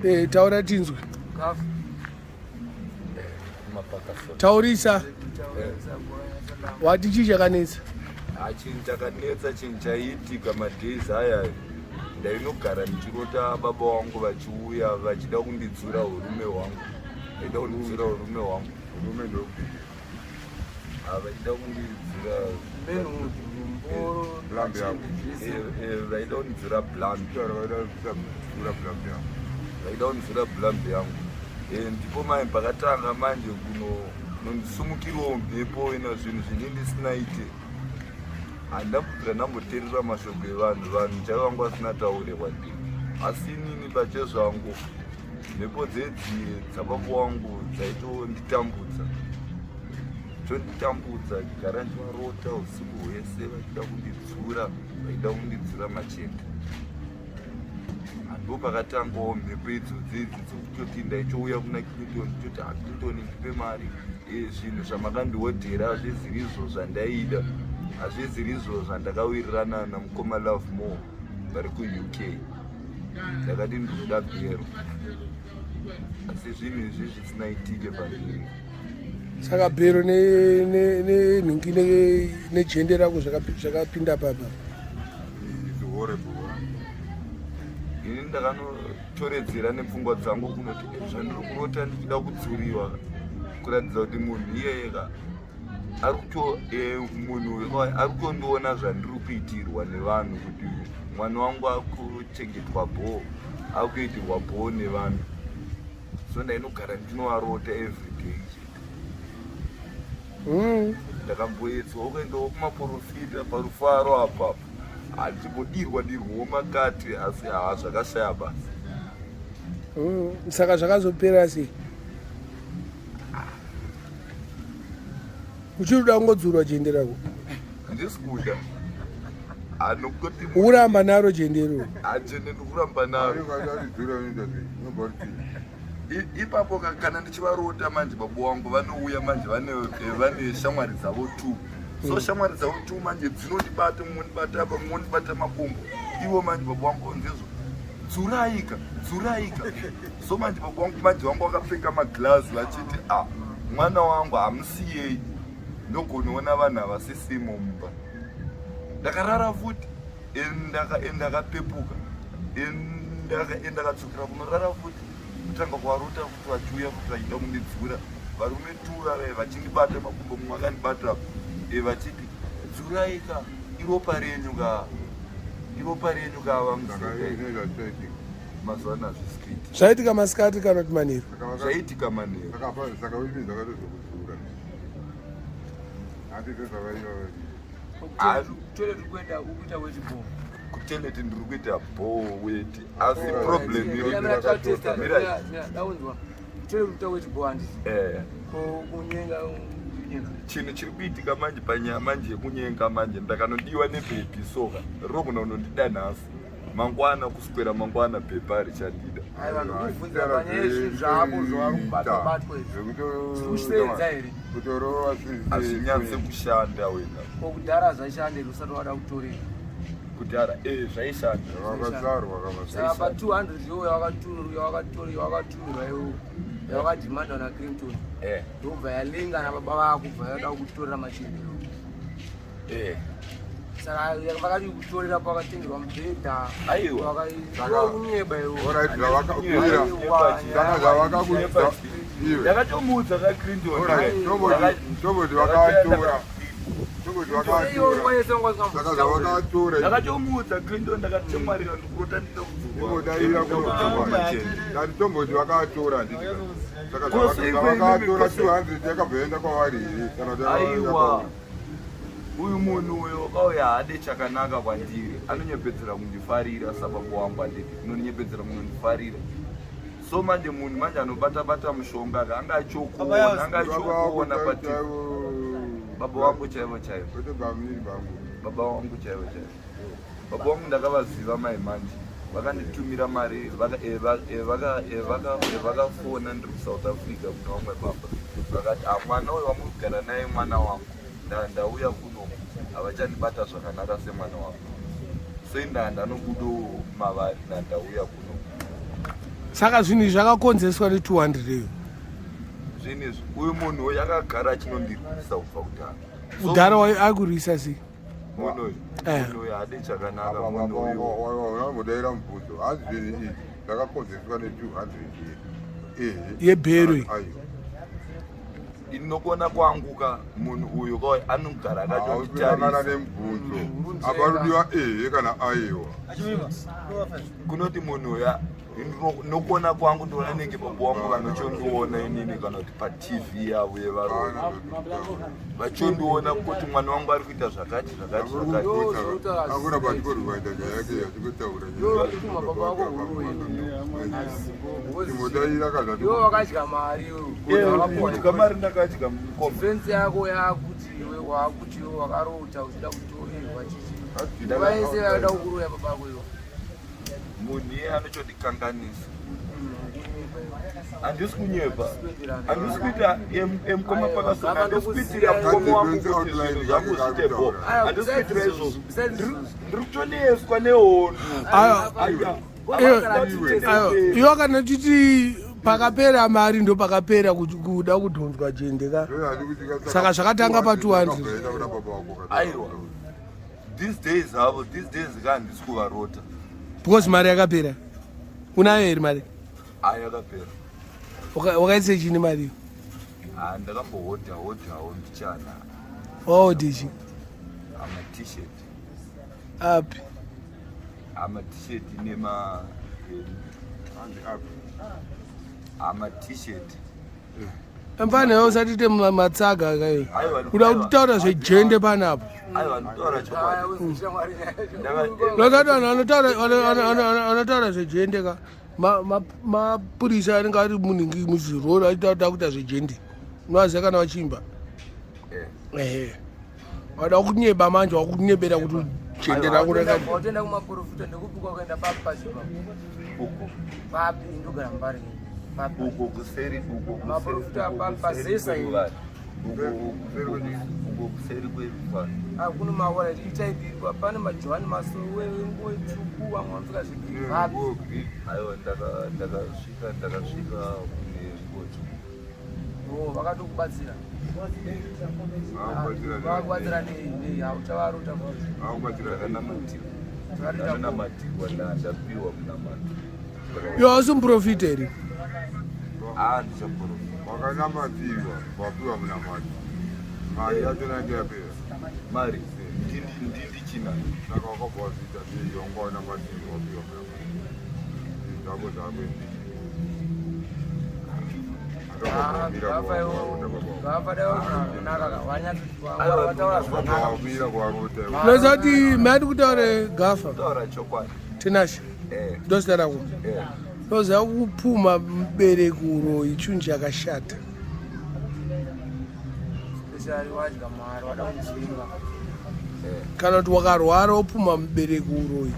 Eh, taura tinzwe. Taurisa. Wati chii chakanetsa? Ah, chinhu chakanetsa chinhu chaiitika madays aya ndainogara ndichirota baba wangu vachiuya vachida kundidzura urume hwangu vaida kundidzura urume hwangu urume ndokuti ah, vachida kundidzura blambi yangu eh, eh, vaida kundidzura blambi vaida kundidzura blambi yangu eh, ndipo mai pakatanga manje kuno nondisumukirawo mhepo ina zvinhu zvini ndisinaite handina kubvira ndamboteerera mashoko evanhu vanhu chaivo vangu vasina taure kwandiri asi inini pachezvangu mhepo dzedzi dzababa wangu dzaitonditambudza tonditambudza ndigara ndivarota usiku hwese vachida kundidzura vaida kundidzura machende ndo pakatangawo mhepo idzodzi idzi dzokutoti ndaitouya kuna Clinton toti ah, Clinton ndipe mari eh, zvinhu zvamakandiodhera hazvizirizvo zvandaida hazvizirizvo zvandakawirirana namukoma Love More vari kuUK ndakati ndikuda bhero asi zvinhu izvi zvisina itike pandiri saka bhero nenhingi nejende rako zvakapinda papa ini ndakanotoredzera nepfungwa dzangu kunoti eh, zvandiri kurota ndichida kudzuriwa kuratidza kuti munhu iyeyeka eh, munhu ari kutondiona zvandiri kuitirwa nevanhu kuti mwana wangu akuchengetwa bhoo akuitirwa bhoo nevanhu so ndainogara ndinovarota everyday chete hmm. ndakamboedzwa kuendawo kumaporofita parufaro apapo handichimbodirwa dirwawo makati asi haa zvakashaya basa hmm. saka zvakazopera sei uchiri kuda kungodzurwa jende rako handisi kuda ukuramba naro jende iro jende ndikuramba naro ipapo kana ndichivarota manje baba wangu vanouya manje vane eh, shamwari dzavo two so hmm. shamwari dzavo two manje dzinondibata mumondibata apa mumondibata makumbo ivo manje baba wangu onzezvo dzuraika dzuraika so manje baba wangu manje wangu wakapfeka maglazi vachiti a ah, mwana wangu hamusiyei ndogonoona vanhu havasisimo mumba ndakarara futi ndakapepuka ndakadzokera kunorara futi kutanga kuvarota futi vachiuya futi vachida kundidzura varume tura vaye vachindibata makumbo mumwe akandibata e, vachiti dzuraika iropa renyu ka iropa renyu ka mazuva ano hazvisikuiti zvaitika masikati kana kuti manheru zvaitika manheru kutoilet ndiri kuita bho weti asi problem eh. chinhu chiri kuitika manje panyaya manje yekunyenga manje ndakanodiwa nebhebhi soka rogona unondida nhasi mangwana kuswera mangwana pepa richandida hazvinyatse kushanda wena kudhara zvaishanda here usati wada kutorera kudhara e eh, zvaishanda saka pa 200 iwo yawakatumirwa iwo yawakadhimandwa naclinton eh. ndobva yalinga nababa vako bva yada kutorera machende Eh. Saka vakati kutorera pakatengerwa mubhedha. Aiwa. Kunyeba iwo. Alright, zvavakakuira. Saka zvavakakuita. Iwe. Ndakatomuudza ka Clinton. Alright, tomboti tomboti vakatora. Tomboti vakatora. Saka zvavakatora. Ndakatomuudza Clinton ndakatomwarira ndikurota ndinokudzurwa. Imbodaira kuno. Ndati tomboti vakatora nditi. Saka zvavakatora 200 yakabva yaenda kwavari here kana kuti Aiwa. Uyu munhu uyu wakauya haade chakanaka kwandiri, anonyepedzera kundifarira sababa wangu anditi unonyepedzera kunondifarira. So manje munhu manje anobata bata mushonga ka anga achokuona anga achokuona but baba wangu chaivo chaivo. Baba wangu chaivo chaivo. Baba wangu ndakavaziva mai manje vakanditumira mari eh, eh, eh, vakafona ndiri kusouth africa kuna vamwe baba vakati ah, mwana uyu wamugara naye mwana wangu ndauya kuno havachandibata zvakanaka semwana wangu so indaa ndanobudo mavari ndandauya kuno. Saka zvinhu izvi zvakakonzereswa ne200 iyo. Zvinhu izvi, uyu munhu uyu akagara achinondirwisa kubva kudhara. Kudhara akurwisa sei? Munhu uyu, Eh. munhu uyu haadi chakanaka munhu uyu. Unambodaira mubvunzo hanzi zvinhu izvi zvakakonzereswa ne200 ehe. Yebhero iyi. Aiwa. Ndinokuona kwangu ka munhu uyu ka anogara Hausinangana akatonditarisa. nemubvunzo aparudiwa ehe kana aiwa. Kunoti munhu uyu nokuona kwangu ndoona nenge baba wangu vanochondiona inini kana kuti paTV yavo yevaroyi vachondiona kuti mwana wangu ari kuita zvakati zvakati zvakati. Akuramba achikorwaita nyaya yake achikotaura. Yotuma baba vako huroyi. Chimbodaira kana Iwe wakadya mari iwe. Kudya mari ndakadya mukoma. Defense yako yakuti iwe wakuti iwe wakarota uchida kutorerwa chichi. Vaese vaida kukuroya baba vako iwe. Munhu iye anochondikanganisa. Handisi kunyepa, handisi kuita emukoma pakasona, handisi kuitira mukoma wangu kuti zvinhu zvangu zviite bo, handisi kuitira izvozvo. Ndiri kutoneswa nehondo. Ayo. Aiwa. Ayo, iwe kana titi pakapera mari ndo pakapera kuda kudhonzwa jende ka. Saka zvakatanga pa 200. Aiwa. These days havo, these days ka handisi kuvarota. Because mari yakapera. Unayo here mari? Ayi, yakapera. Wakaisa chini mari iyo? Ha, ndakambohodha hodhawo mbichana. Wahodhe chi? Ama-T-shirt. Api? Ama-T-shirt nema ama-T-shirt. Mfana usatite matsaga kayo. Aiwa. Kuda kutaura zvejende panapa. Aiwa, nditaura chokwadi. Vakati vanhu vanotaura zvejende ka mapurisa anenge ari munhingi muzvirori achitaura kuita zvejende, unovaziva kana vachiimba. Ehe, wada kunyeba manje wakunyebera kuti jende rako rakati. Watoenda kumaprofita ndekupikwa kuenda papi pacho? Uko. Papi? Indogara Mbare. Papi? Uko kuseri uko. Maprofita pazesa iyi. Uko kuseri kwerufaro. Kuno maora itaipi? Pane maJohani Masowe, nguo tsvuku, vamwe vanopfeka zvegreen. Papi? Aiwa, ndakasvika kune nguo tsvuku. Oh, vakatokubatsira. Vakubatsira nei? Hauchavarota futi? Ndakanamatirwa, ndakanamatirwa, ndapiwa munamato. Iwe hausi muprofita here? Ah, ndichaprofita. Wakanamatirwa, wapiwa munamato, mari yacho nainge yapera. Mari ndindichina. Saka wakabva wazviita sei? Wanga wanamatirwa, wapiwa munamato, zvako zvakuendii? Unoziva kuti maati kutaure gafa. Taura chokwadi. Tinashe. Ndozita rako. Unoziva kupuma mubereki uroyi chinhu chakashata. Especially wadya mari, wada kudzinga. Kana kuti wakarwara wopuma mubereki uroyi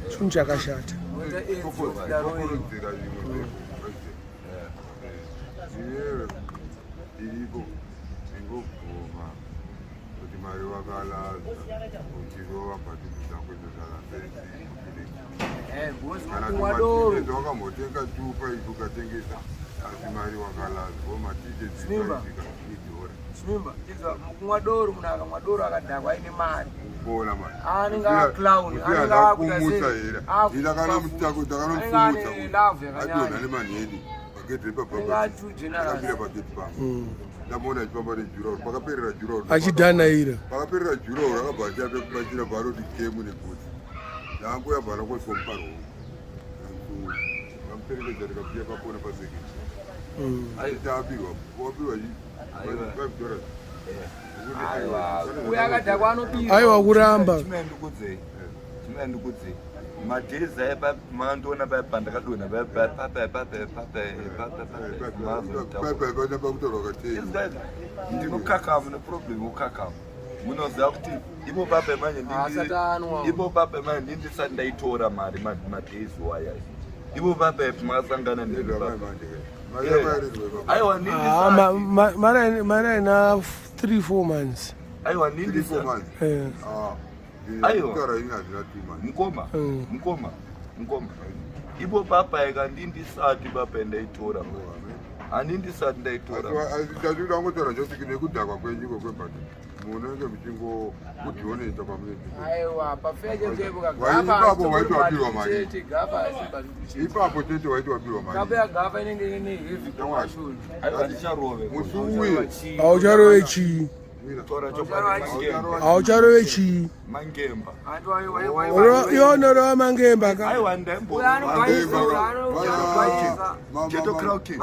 chinhu chakashata. Unoita aids wokudaro iyo. Kurudzira zvimwe iwewe iripo ingobvuma kuti mari wakalaza uchirova bhatikudzangu Eh, because kana mukumwa doro. tumatisheti wakambotenga tupa ipi ukatengesa, asi mari wakalaza o matisheti Simba. idhora. Simba, izwa mukumwa doro, munhu akamwa doro akadhakwa aine mari. Kuona mari. Anenge aclown, anenge akuita akumutsa sei? here? Akufa Ndakanomutakanomusumutsa. Anenge ane love yakanyanya. Adonha nemanheni pagedhi Anenge ari too generous. repapakamira pagedhi pangu, ndamuona achifamba nejurauro, pakaperera jurauro. Achidhanaira. Pakaperera jurauro akabva achiya pekubatira bharoti gemu nebhutsi ndaangoya bhara kwoswa muparoo kamuperekedza tikapiya pakona paseketi taapirwa wapirwa $5. Uyo akadhakwa anobirwa. Aiwa, kuramba. Chimendikudzei, chimendikudzei, madays aya makandiona paya pandakadonha paya paya paya paya paya pakutaurwa katei. Ndinokakama neproblem yokukakama. Munoziva kuti ipo papa manje Asati anwa. ipo papa manje ndindisati ndaitora mari madays waya ipo papa makasangana neni papa. Aiwa. Ah, Nindisati mari aina 3 4 months. Aiwa, nindisati Aiwa. Kutaura ini hazvina 2 months. Mukoma. Mukoma, mukoma, Ipo papa eka ndindisati papa ndaitora. Handindisati ndaitora. Tatoda kungotaura choti nekudhakwa kwenyu iko kwebhati munenge muchingo kudhionesa kwamunenge. Aiwa, pafeya chaipo Ipapo waiti wabirwa mari. Chete gafa asi bhatutu chete. Ipapo chete waiti wabirwa mari. Gafa yagafa inenge ine heavy concussion. Aiwa ndicharove. Musi uye. Haucharove chii? Taura chokwadi mangemba. Haucharove chii? Mangemba. Antu ayo ayo ayo. Iwe unorova mangemba ka? Aiwa ndaimbo. Ghetto Crown King.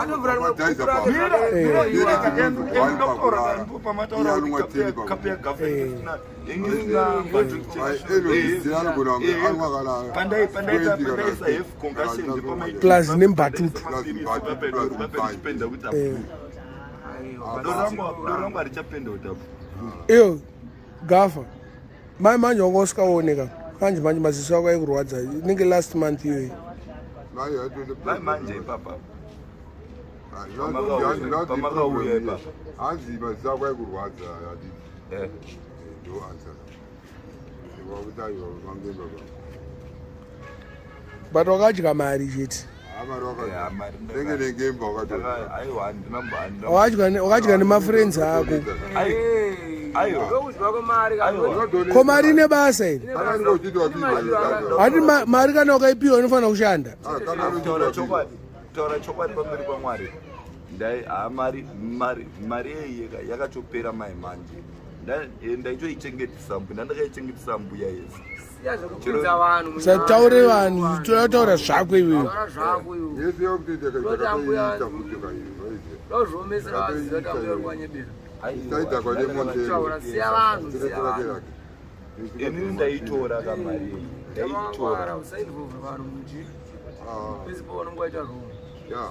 Plus nembatutu. Iyo gafa mai manje wanga usikaoneka manje manje maziso ako aikurwadza inenge last month iyoyi. Manje ipapa Hanzi maziso ako aikurwadza handiti ndo answer wakuti aiwa mangemba ba But wakadya mari chete. Nenge nengemba wakati Wakadya nemafriends ako. Ko mari ine basa iri? Handi mari kana wakaipiwa inofanira kushanda. Kutaura chokwadi pamberi paMwari, ndai ha mari mari mari yeyi yakatopera mai manje. Ndaitoichengetesa mbuya, ndandakaichengetesa mbuya yese. Usataure vanhu, totaura zvako iwewe. Taura zvako iwe. Yese yakutoita yakatoiita futi Ndozviomesera vaziva kuti ambuya uri kwanyebera. Taita kwa nemoto. Taura, siya vanhu, siya vanhu. Inini ndaitora kamari iyi, ndaitora. Ndamangwara usainvolve vanhu muchi. Pese paunenge waita wrong. Ya,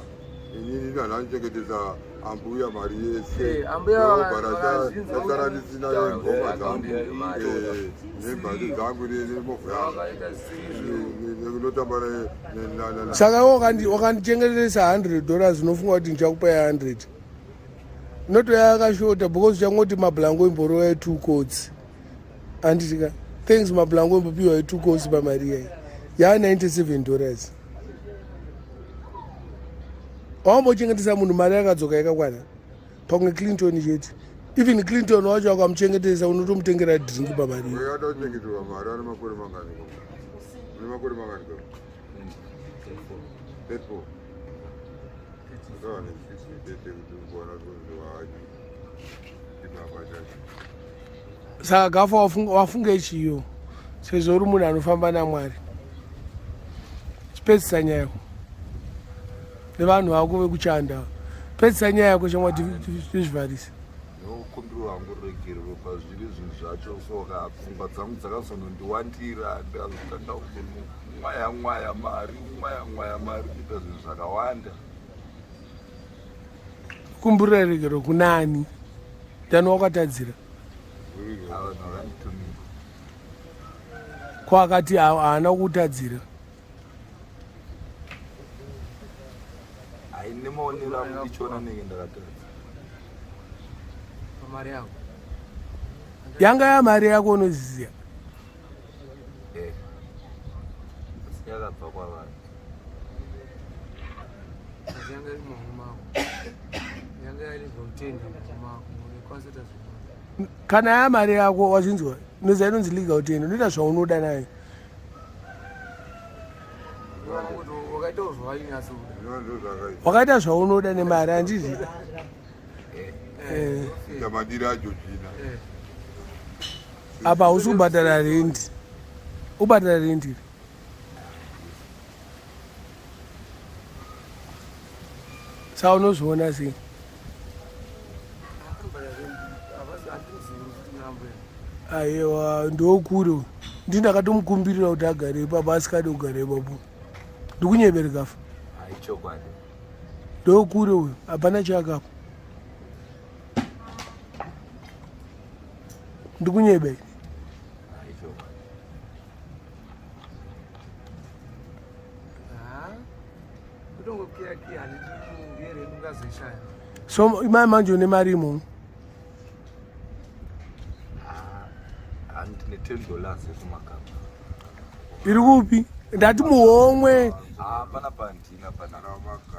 inini ndandanichengetesa ambuya mari yese. Eh, ambuya vakazvinzwa Ndasara ndisina kuti ngoma dzangu mari. nembazi dzangu nemovha yangu Wakaita sizvo. nekunotamba Saka iwe wakandichengetesa $100, unofunga kuti ndichakupa ya 100 notoya yakashota because uchangoti mablango imborova ye2 coats handitika. Thanks mablango, imbopiwa ye2 coats pamari iyai ya $97. Wambochengetesa munhu mari yakadzoka yakakwana pamwe Clinton chete. Even Clinton wacho akamuchengetesa unotomutengera drink pamari iyo. Uyada kuchengeterwa mari ane makore mangani? Une makore mangani? 34. Akava ne60 tete kuti kuona kunzi waachi chibaba chacho. Saka gafa wafunga chiyo sezvo uri munhu anofamba naMwari, chipedzisa nyaya yako nevanhu vako vekuchanda. Pedzisa nyaya yako shamwa, tizvivharise. Nokumbirwa hangu ruregerero pazviri zvinhu zvacho. Soka pfungwa dzangu dzakazonondiwandira, ndikazotanga kuzomwaya mwaya mari, mwaya mwaya mari, kuita zvinhu zvakawanda. Kumburira regero kunani ndani wakatadzira? Vanhu vakanditumira. Ko akati haana kutadzira? Hai, nemaonero angu ndichiona nenge ndakatadza. Pamari yako. Yanga yamari yako unoziziya. Eh. Asi yakabva kwavanhu. Asi yanga iri mumaoko mako. Yanga iri utenda mumaoko mako. Unokwanisa kuita zvinhu. Kana yamari yako, wazvinzwa, inoziva inonzi legal tender, unoita zvaunoda nayo. Kuti wakaita zvawainyatsoda. Ndozvakaita. Wakaita zvaunoda nemari, handizi? Ita madiri aJojina. Apa hausi kubhadhara rendi, ubhadhara rendi iri. Saka unozviona sei? Aiwa, ndokure ndi ndakatomukumbirira kuti agare ipapo, asikadi kugara ipapo. Ndikunyeberekafa. Haichokwadi. Ndokure uyu, hapana chaakapo. Ndikunyebe? Haichokwadi. Kutongokiyakiya, handiti yerendi ungazoishaya. So imai manje une mari imomo? Handine $10 yekumakaba. Iri kupi? Ndati muhomwe. Ah, pana pandina pana.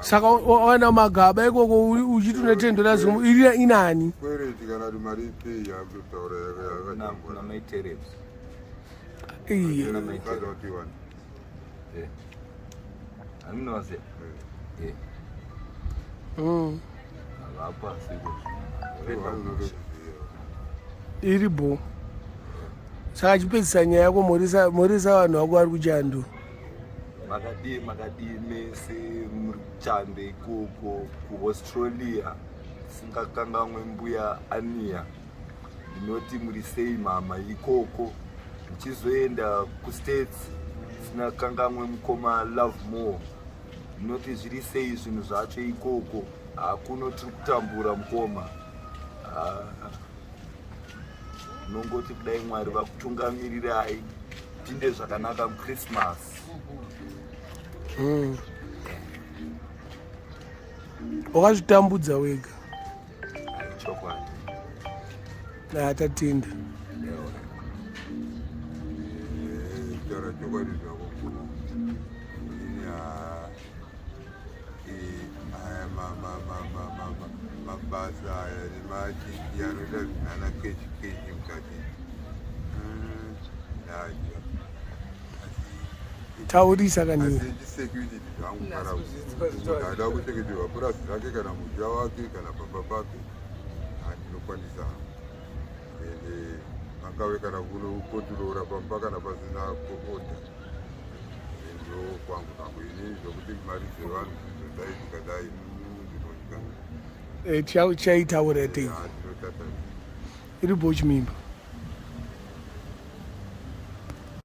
Saka waenda magaba ikoko uchiti une 10 dollars iri inani? Kwereti kana kuti mari ipei yakutotaura yakatambwa. Na mai Terebs. Iye. Na mai Terebs. Eh. Aninowaziya. Eh. Havapa siko. Iri bho. Saka chipedzisa nyaya yako morisa morisa vanhu vako vari kuchando. Makadii makadii mese muri kuchando ikoko kuAustralia singakangamwe mbuya Ania. Ndinoti muri sei mama ikoko ndichizoenda kustates singakangamwe mukoma Love More. Ndinoti zviri sei zvinhu zvacho ikoko hakuno tiri kutambura mukoma. Ndinongoti kudai Mwari vakutungamirirai pinde zvakanaka muChristmas. Wakazvitambudza wega. Chokwadi. Tatenda. Taura chokwadi zvako ini aya mabasa aya nemachiki anoita zvinana kechi kechi mukati ndadya. Taurisa kani. Asi security zvangu kana munhu ada kuchengeterwa purazi rake kana musha wake kana pamba pake handinokwanisa ende angave kana kunokontirora pamba kana pasina kuoda ndo kwangu kangu ini zvokuti mari dzevanhu dai dzikadai ndinotya. Chaitaura tei. Ndinotata. Iri bho chimimba.